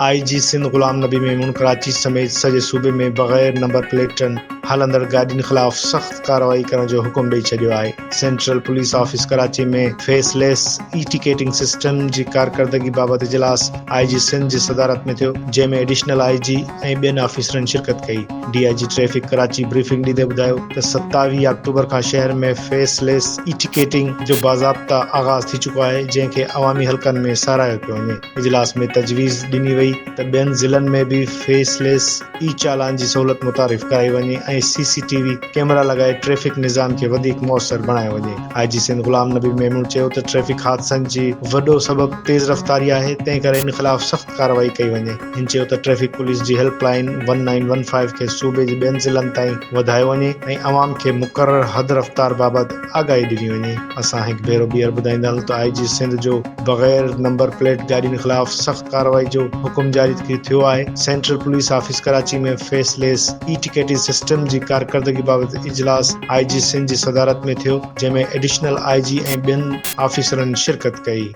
آء جي سنڌ غلام نبي ميمڻ ڪراچي سميت سڄي صوبي ۾ بغير نمبر پليٽن هلندڙ گاڏين خلاف سخت ڪارروائي ڪرڻ جو حڪم ڏئي ڇڏيو آهي. Central police office Karachi ۾ faceless e ticketing system جي ڪارڪردگي بابت اجلاس آء جي سنڌ جي صدارت ۾ ٿيو، جنهن ۾ ايڊيشنل I جي ۽ ٻين آفيسرن شرڪت ڪئي. D I G traffic Karachi briefing ڏيندي ٻڌايو ته 27 آڪٽوبر کان شهر ۾ فيس ليس اي ٽڪيٽنگ جو باضابطا آغاز ٿي چڪو آهي، جنهن کي عوامي حلقن ۾ ساراهيو پيو وڃي. اجلاس ۾ تجويز ڏني وئي ته ٻين ضلعن ۾ به فيس ليس اي چالان جي سهولت متعارف ڪرائي وڃي ۽ سي سي ٽي وي ڪئميرا لڳائي ٽريفڪ نظام کي وڌيڪ موثر بڻايو وڃي. آء جي سنڌ غلام نبي ميمڻ چيو ته ٽريفڪ حادثن جي وڏو سبب تيز رفتاري آهي، تنهن ڪري ان خلاف سخت ڪارروائي ڪئي وڃي. هن چيو ته ٽريفڪ پوليس جي help line one nine one five کي صوبي جي ٻين ضلعن تائين وڌايو وڃي ۽ عوام کي مقرر حد رفتار بابت آگاهي ڏني وڃي. اسان هڪ ڀيرو ٻيهر ٻڌائيندا هلون ته آء جي سنڌ جو بغير نمبر پليٽ گاڏين خلاف سخت ڪارروائي جو حڪم جاري ٿيو آهي. Central police office Karachi ۾ faceless e ticketing system جي ڪارڪردگي بابت اجلاس آء جي سنڌ جي صدارت ۾ ٿيو، جنهن ۾ ايڊيشنل I جي ۽ ٻين آفيسرن شرڪت ڪئي.